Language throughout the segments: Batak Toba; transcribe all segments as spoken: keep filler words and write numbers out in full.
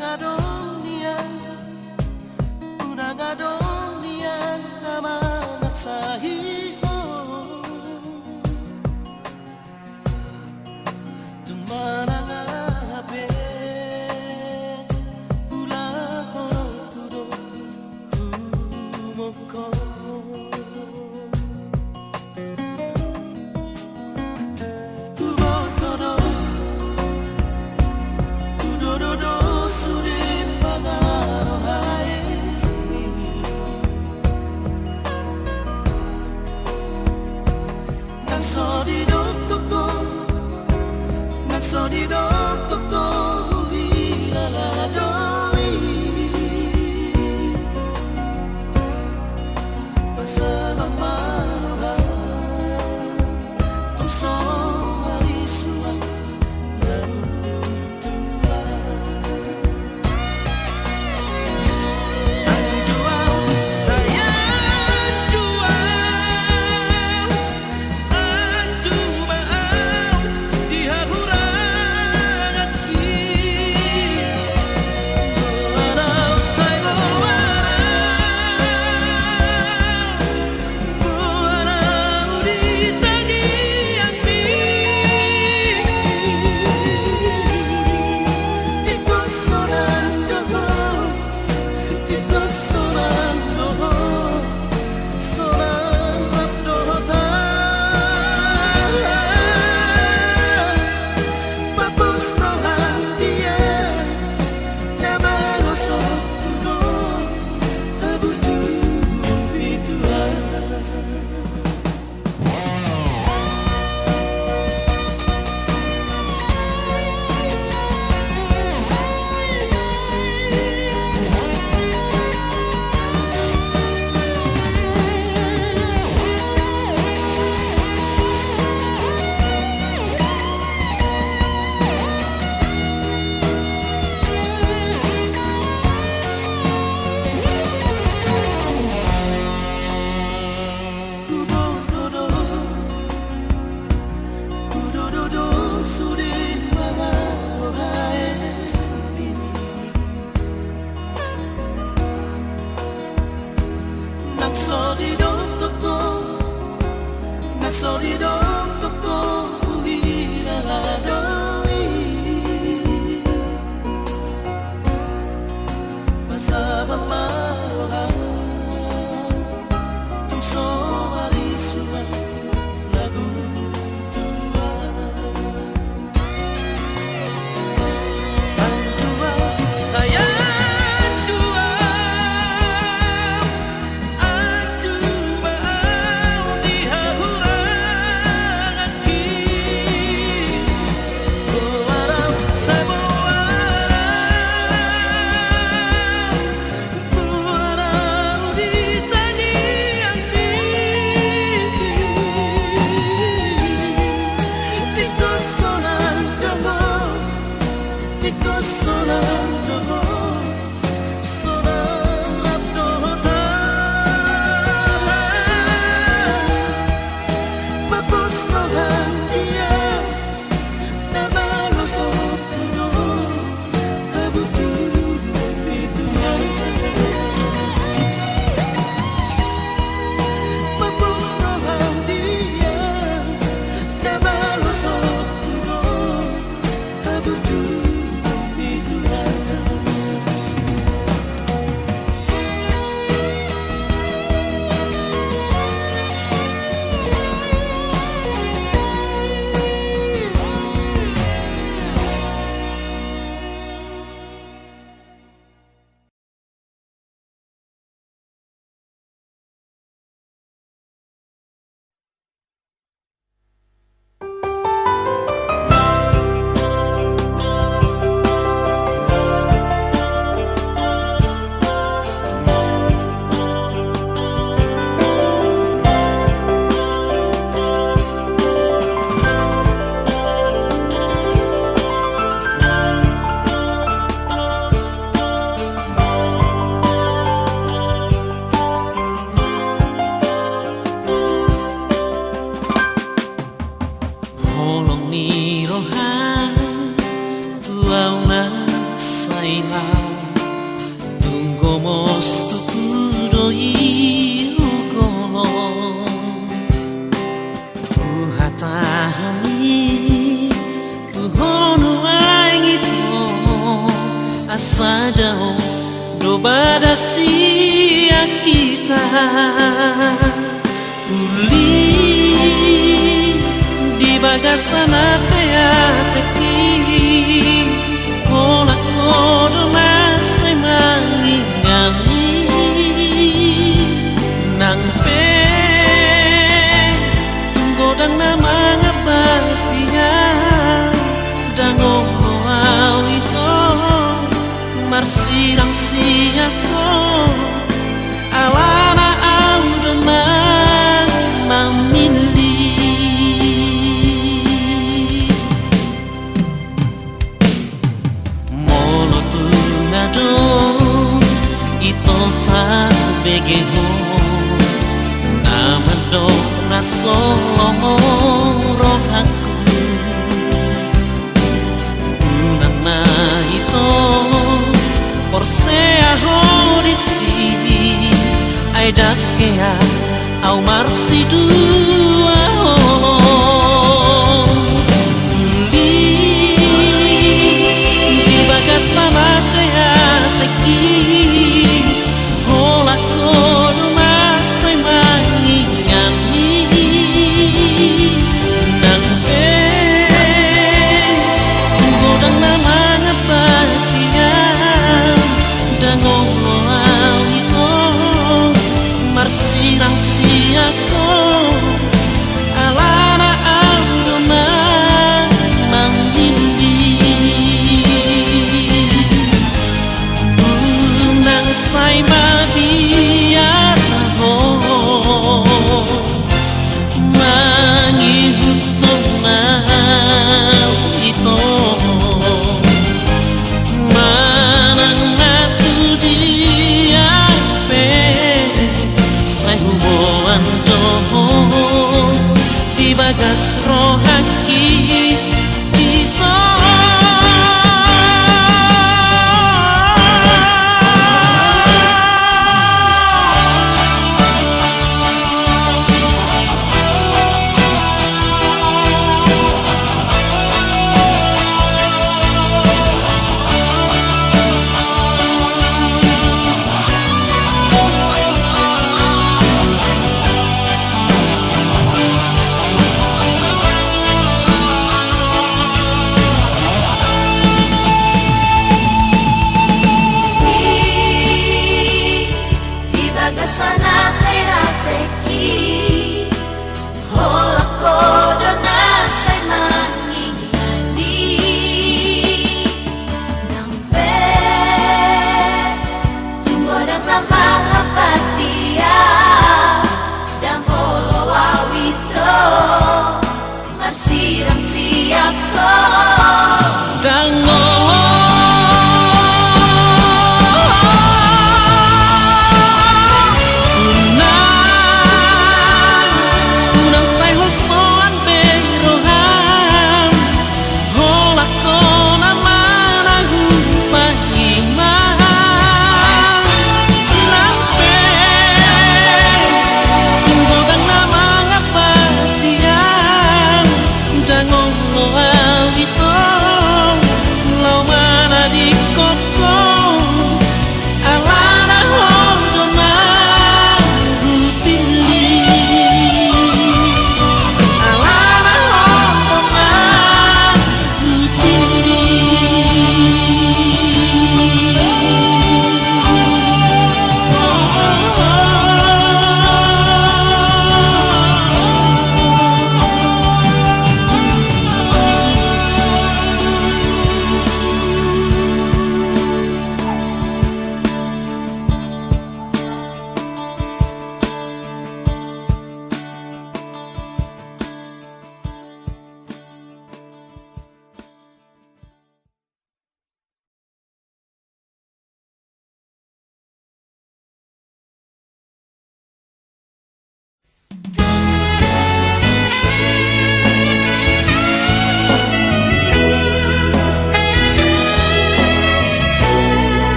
Adong nian, unang adong nian na mangarsahon. Tung manang aha pe, ulaonku do humongkop. Huboto do, hudodo do sude pangarohaon. Nang so didok ho, nang so didok ho, huhilala do i. Basa ma roham, tung so marisuan na tua. Anju au, sai anju au, anju ma au di hahuranganki. Boan au, sai boan au, boan au di tangiangmi. Ingkon sonang do ho, ingkon sonang do ho, sonang rap dohot au. Papos roham dia, na maloso tu do haburjuon ni tua. Huboto do, hudodo do sude pangarohaon. Nang so didok ho, nang so didok ho, huhilala do i. Basa ma roham, tung so marisuan na tua. Anju au, sai anju au, anju ma au di hahuranganki. Boan au, sai boan au, boan au di tangiangmi. Ingkon sonang do ho, ingkon sonang do ho, sonang rap dohot au. Papos roham dia, na maloso tu do haburjuon ni tua. Papos roham dia, na maloso tu do haburjuon ni tua. Holong ni roham tu au na sai Tung gomos tutu do i huholong. Huhatahon i tu ho nuaeng ito, asa dao do badas sian hita. Uli di bagasan ateatek i, holan ho do na sai mangingot i. Nang pe tung godang na mangapati au, ndang olo au ito marsirang sian ho, alana au do na mamillit. Molo tung adong ito tabege ho na mandok na so lomo rohangku, unang ma ito porsea ho disi, ai ndang hea au marsiduahon. Uli di bagasan ateatek i, holan ho do na sai mangingot i. Nang pe tung godang na mangapati au, ndang olo au ito marsirang sian ho, alana au do na mamillit. Unang sai mabiar ho mangihuthon au ito, manang na tu dia pe sai huboan do ho di bagas rohangki ito. Di bagasan ateatek i, holan ho do na sai mangingot i. Nang pe tung godang na mangapati au, ndang olo au ito marsirang sian ho. Ndang olo. Unang, unang sai holsoan be roham, holan ho na manang hupaima. Nang pe tung godang na mangapati au, ndang olo au ito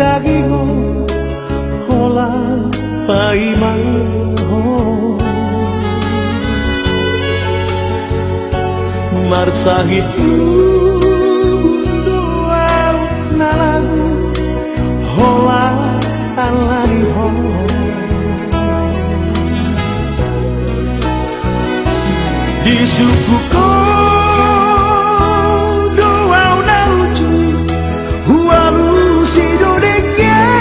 dagingmu, holan paimahon. Marsahit rubun do ahu na lagu, holan alani ho. Disungkun ho do ahu na uju, hualusi do denggan.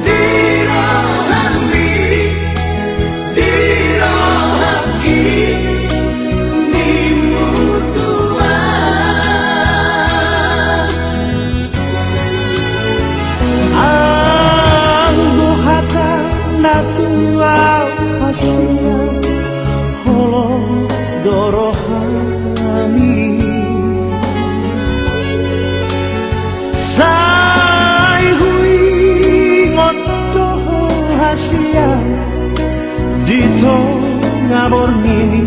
Di rohami, di rohami, nimmu Tuhan. Anggo hata na tua hasian, holong do rohami. Sai huingot do ho hasian, di tonga borngin i.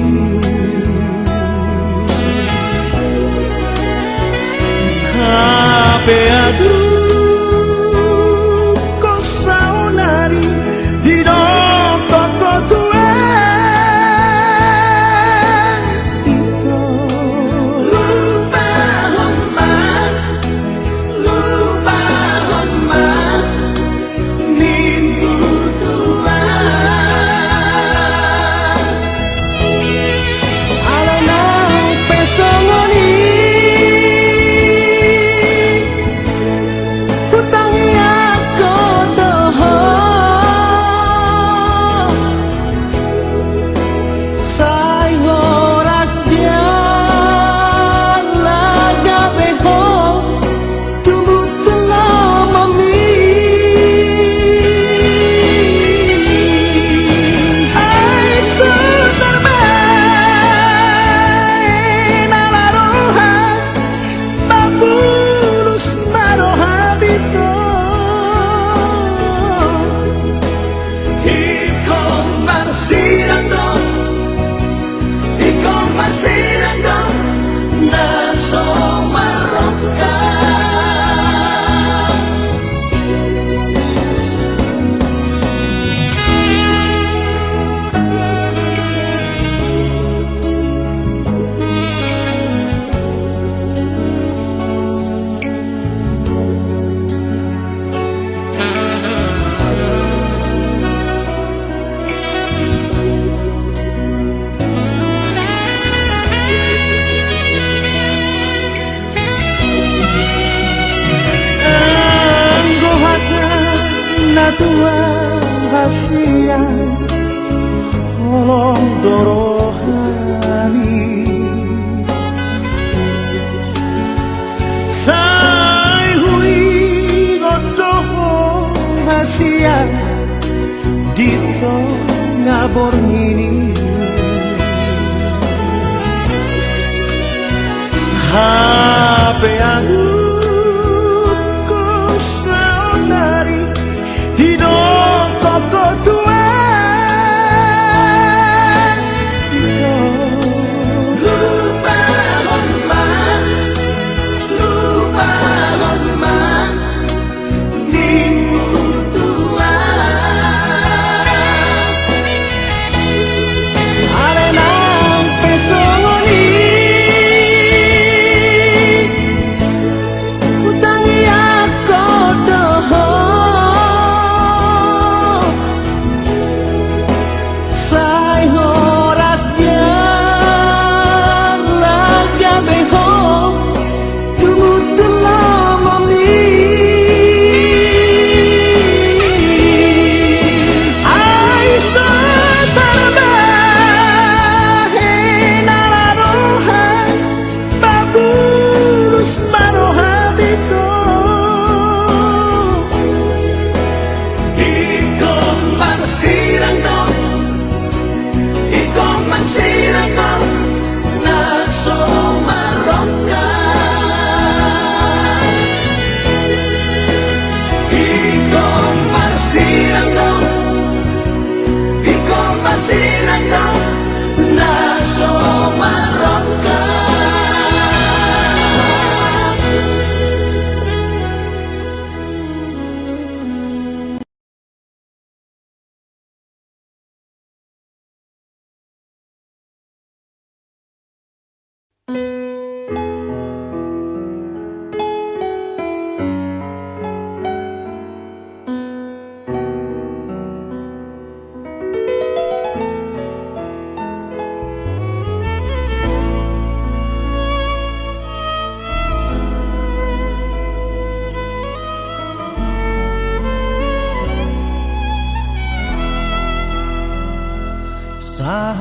Hape adong ho saonari, didok ho Tuhan, ito. Lupahon ma, lupahon ma, nimmu Tuhan. Alai nang pe songon i, hutangiang ho do ho. Sai horas jala gabe ho tumbuhon lomomi. Ai sutar baen ala roha, mambulus ma roha, ito. Ingkon marsirang do, ingkon marsirang do na so marrongkap. Anggo hata na tua hasian, holong do rohami. Sai huingot do ho hasian, di tonga borngin i. Hape adong ho saonari, didok ho Tuhan, ito. Lupahon ma, lupahon ma, nimmu Tuhan. Alai nang pe songon i,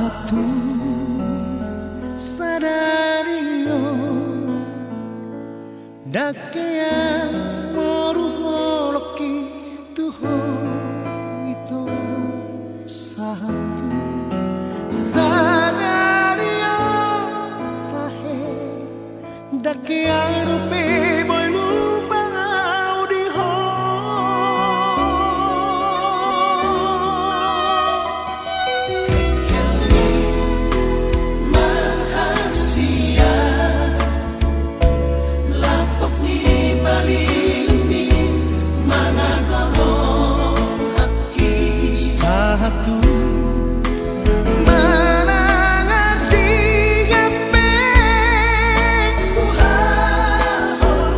Sahatu sadari on, dang kean moru holongki tu ho ito. Sahatu sadari on tahe, dang kean dope boi lumbang au di ho. Mahasiat lampok ni palilungmi mangagoro haki. Sahatu manang dingin pe huhaholongi.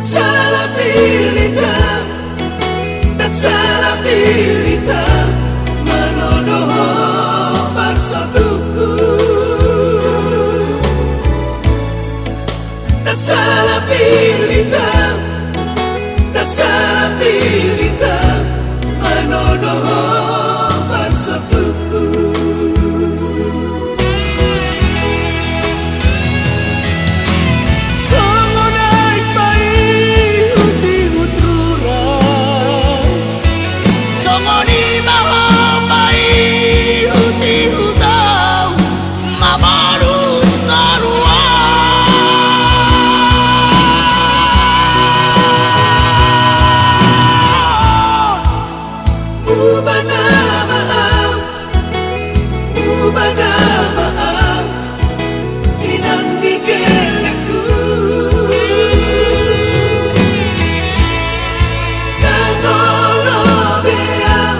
Sala pilita, ndang sala pilita, manodo ho parsondukku. Ndang sala pilita, ndang sala pilita, manodo ho parsondukku. Songon aek paihutihut rura, songon i ma ho paihutihut au, mamolus ngolu on. Mubana ma au, mubana ma au, inang ni gellengku. Ndang olo be au,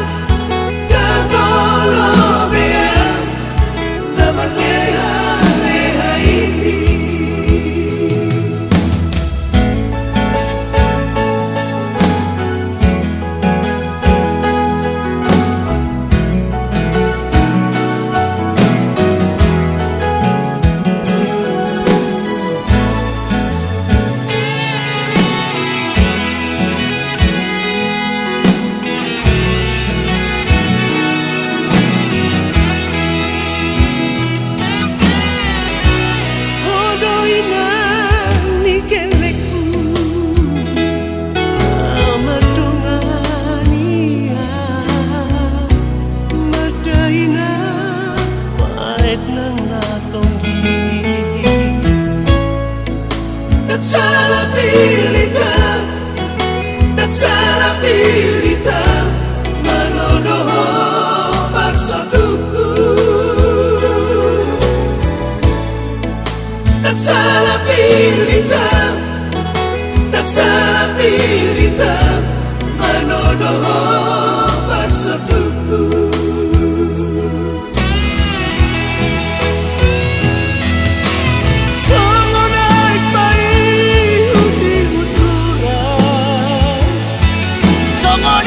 ndang olo be au, na marlehaleha i. Ho do inang ni gellengku, mardongan i au, ma dainang, ma aek nang na tonggi. Ndang sala pilita, ndang sala pilita, manodo ho parsondukku. Ndang sala pilita, ndang sala pilita, manodo ho parsondukku. Songon aek paihutihut rura, songon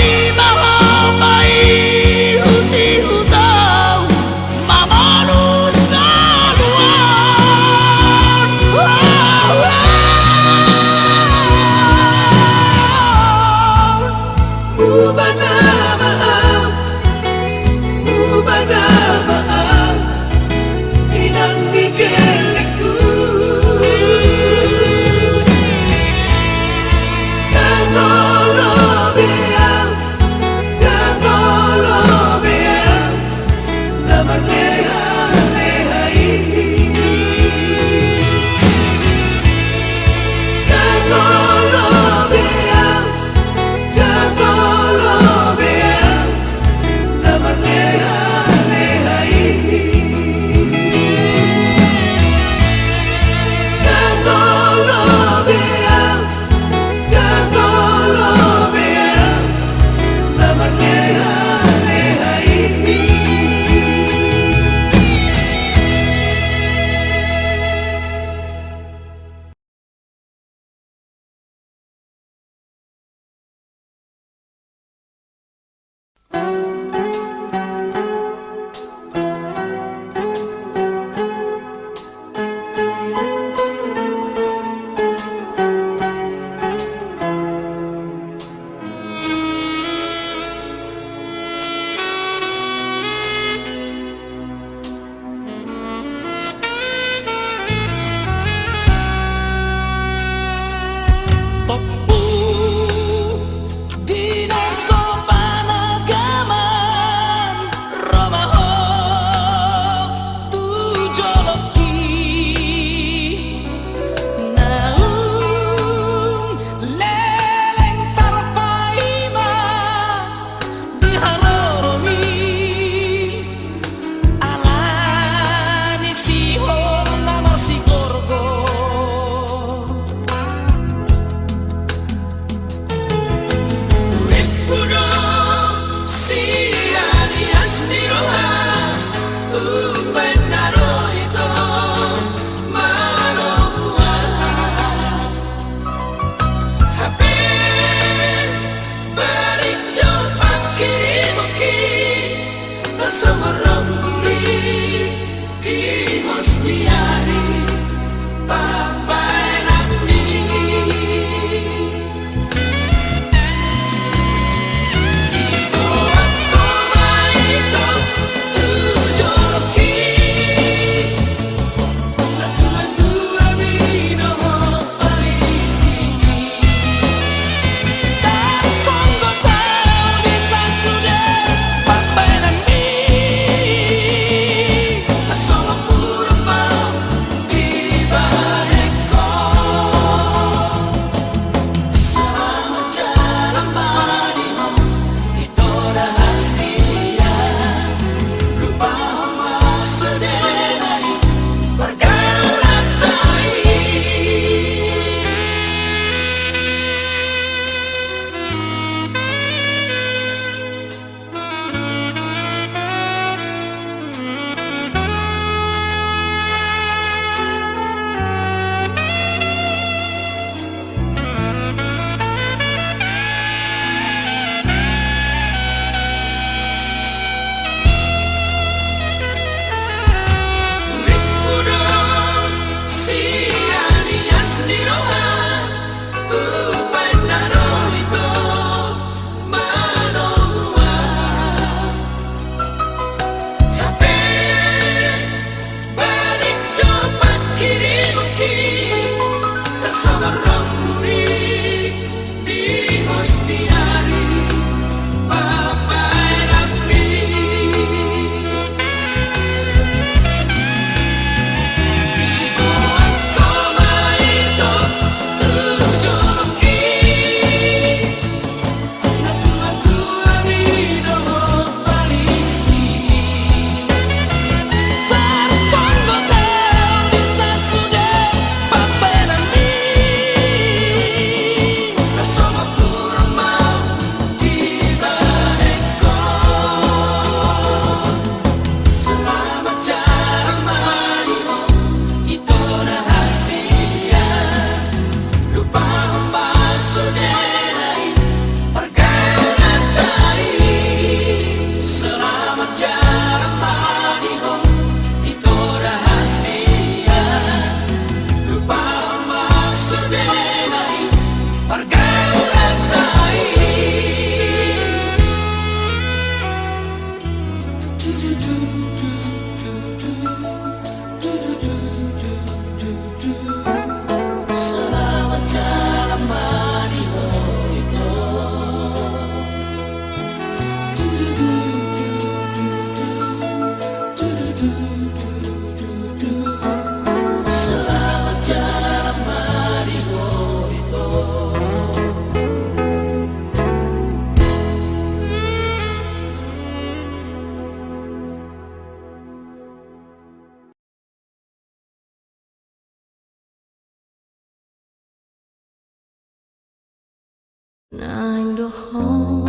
Naeng do ho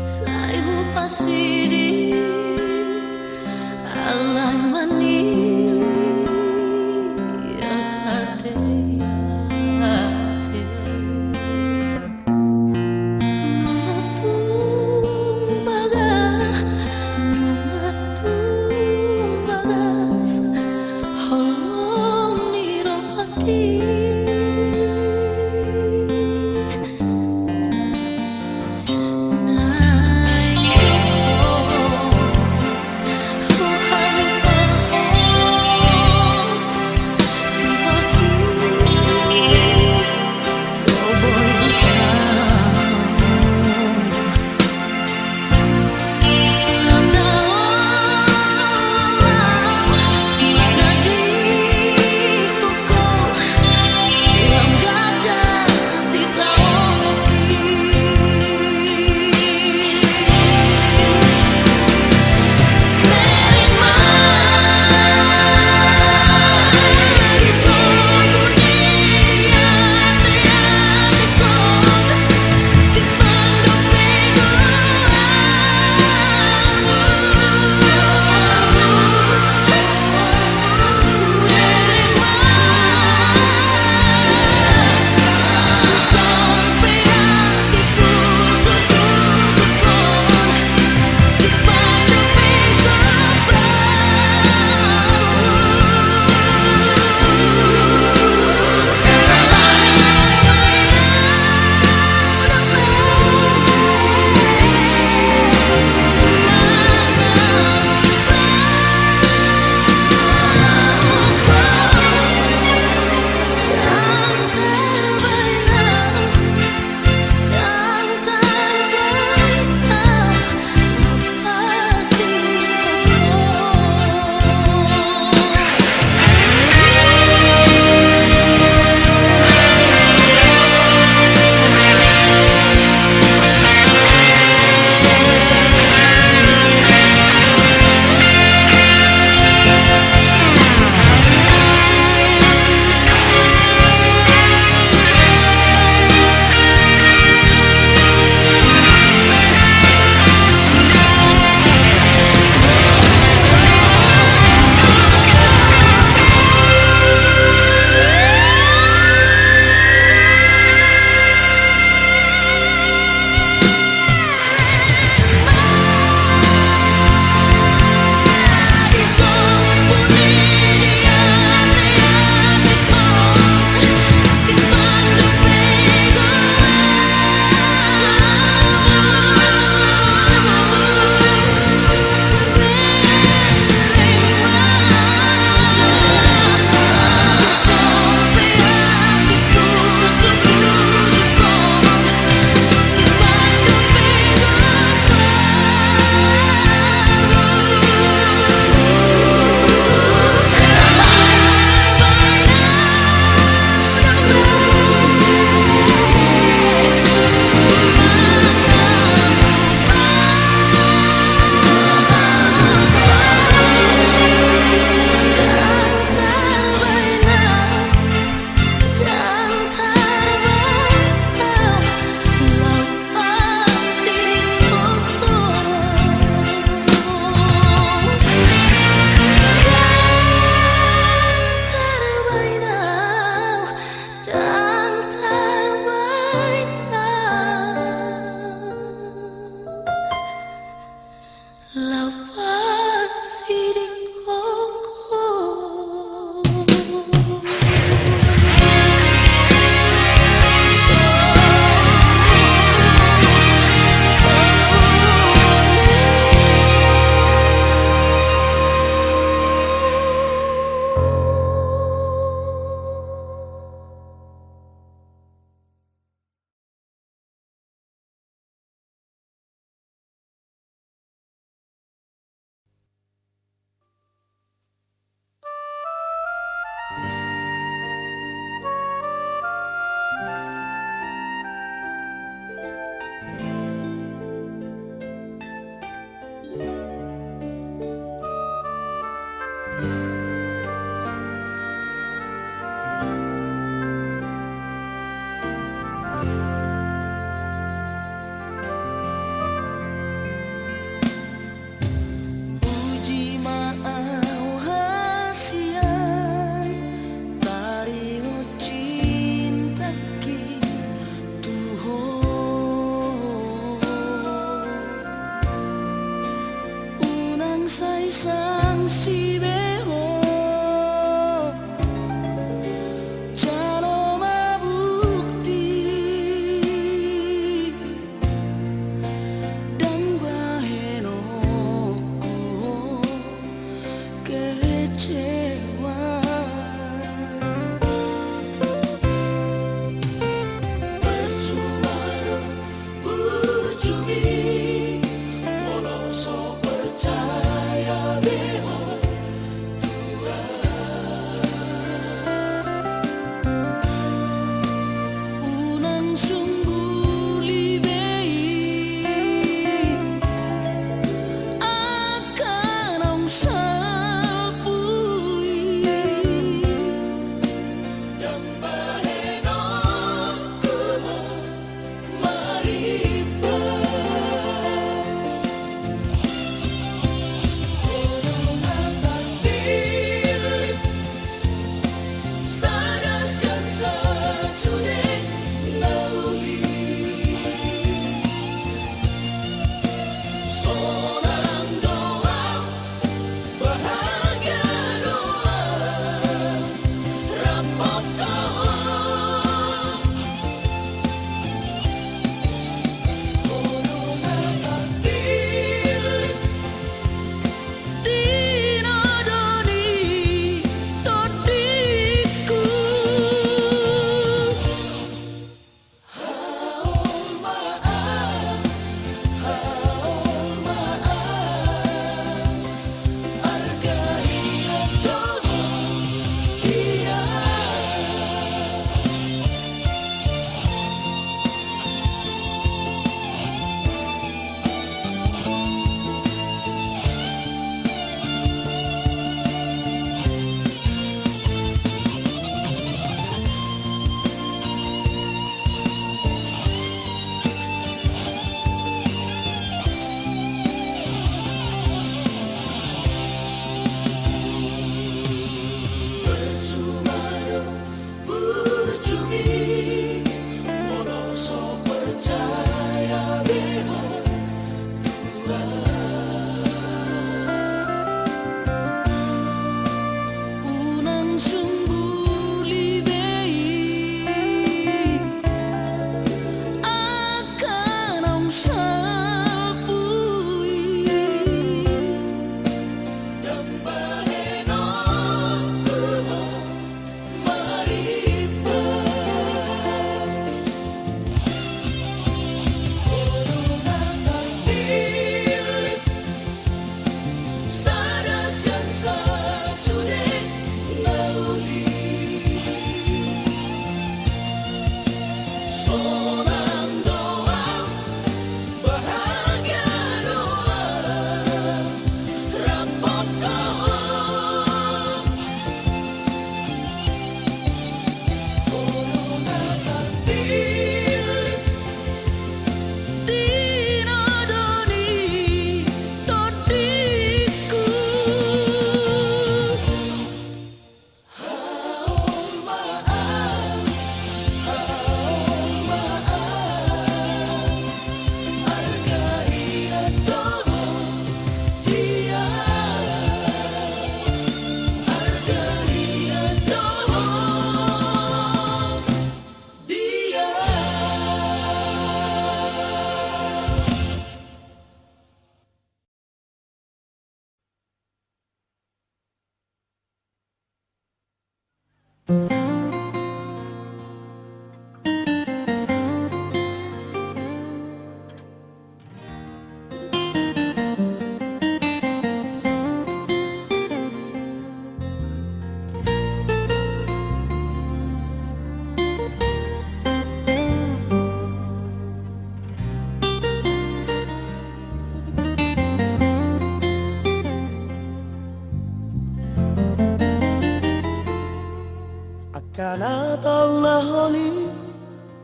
sai hupasidi, alai maniak ate, ate. Nunga tung bagas, nunga tung bagas holong ni rohangki. Naeng do ho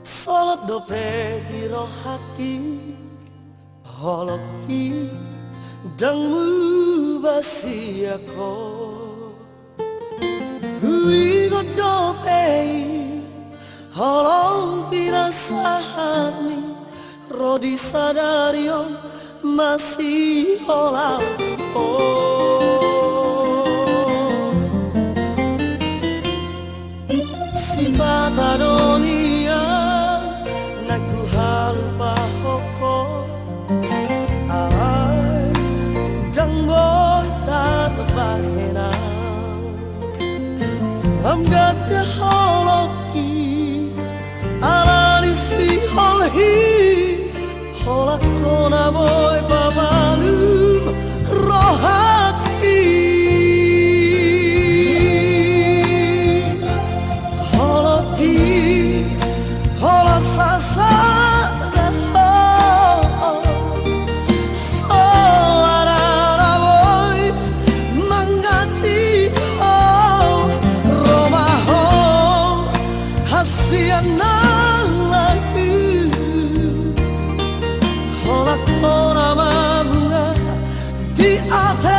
Solot dope di rohangki holongki, ndang mubasian ho. Huingot dope i holong pinasahatmi ro di sadari on, masihola ho. Sipata do nian nunga huhalupahon ho, alai ndang boi tarbahen au. Lam ganda holongki ala ni sihol i, holan ho na boi pamalum rohangki. Holongki, holan sasada ho, soada na boi mangganti ho. Ro ma ho hasian na lalu, holan ho na mabunga di atas